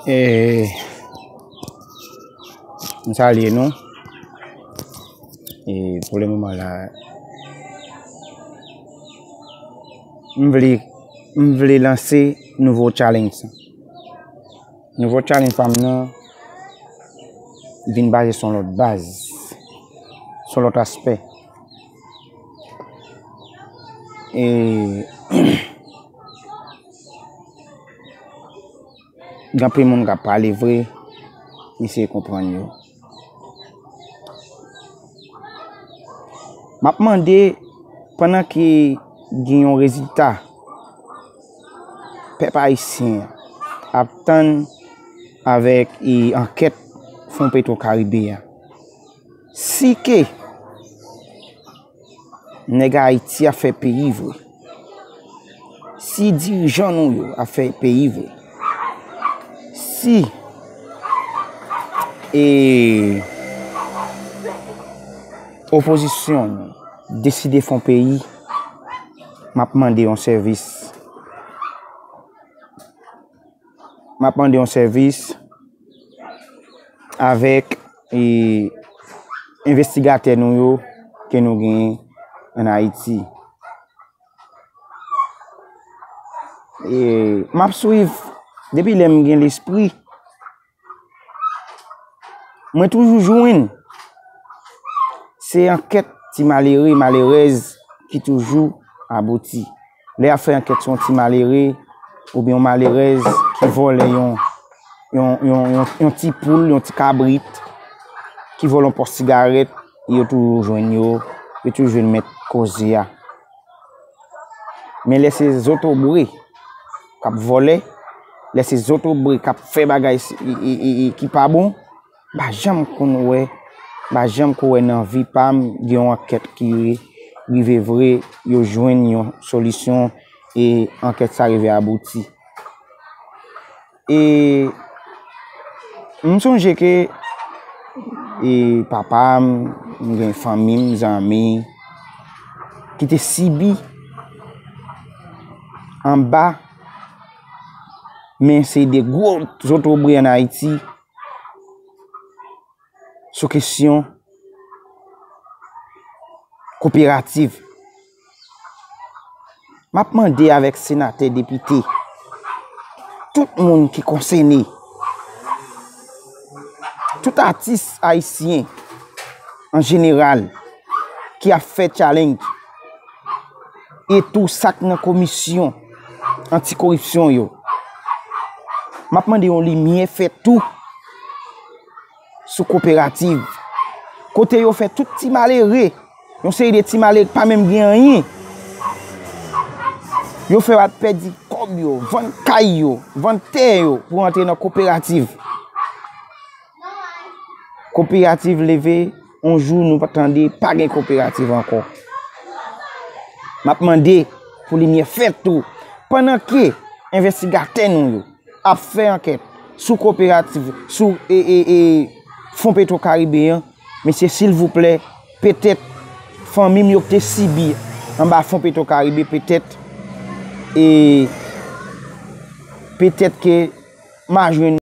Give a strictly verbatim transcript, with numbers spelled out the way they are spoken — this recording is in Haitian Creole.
E, m salye nou. E pou le moman la, m vle, m vle lanse nouvo challenge. Nouvo challenge pa m nan vin baze sou yon lòt baz, sou yon lòt aspè. E gen anpil moun k ap pale vre, m eseye konprann yo. M ap mande, pandan ke gen yon rezilta, pèp ayisyen ap tann avèk, e, ankèt Fon Petro Karibe a. Si ke nèg Ayiti ap fè peyi vre, si dirijan nou yo ap fè peyi vre, si, e, opozisyon nou deside fè yon peyi, m ap mande yon sèvis. M ap mande yon sèvis avèk, e, envestigatè nou yo ke nou genyen ann Ayiti. E, m ap swiv depi lè m gen lespri. Mwen toujou jwenn se ankèt ti malere, malerèz ki toujou abouti. Lè y ap fè ankèt sou yon ti malere oubyen yon malerèz ki vòlè yon, yon, yon, yon, yon ti poul, yon ti kabrit, ki vòlè yon pòs sigarèt, yo toujou jwenn yo, yo toujou jwenn mèt koze a. Men lè se zotobre k ap vòlè, lè se zotobre k ap fè bagay s-, i, i, i, i, ki pa bon, m pa janm konn wè, m pa janm ko wè nan vi pa m gen yon ankèt ki rive vre, yo jwenn yon solisyon e ankèt sa rive abouti. E m sonje ke, e papa m, m gen fanmi m, zanmi ki te sibi anba men se de gwo zotobre ann Ayiti sou kesyon koperativ. M ap mande avèk senatè, depite, tout moun ki konsène, tout atis ayisyen an jeneral ki ap fè challenge, e tou sa k nan komisyon antikoripsyon yo, m ap mande yon limyè fèt tou sou koperativ. Kote yo fè tout ti malere, yon seri de ti malere ki pa menm gen anyen, yo fè yo al pèdi kòb yo, vann kay yo, vann tè yo pou antre nan koperativ. Koperativ leve, yon jou nou pa tande pa gen koperativ ankò. M ap mande pou limyè fèt tou. Pandan ke envestigatè nou yo ap fè ankèt sou koperativ, sou, e, e, e, Fon Petro Karibe an, mesye, silvouplè, petèt fanmi m yo ki te sibi anba Fon Petro Karibe, petèt, e, petèt ke m a jwenn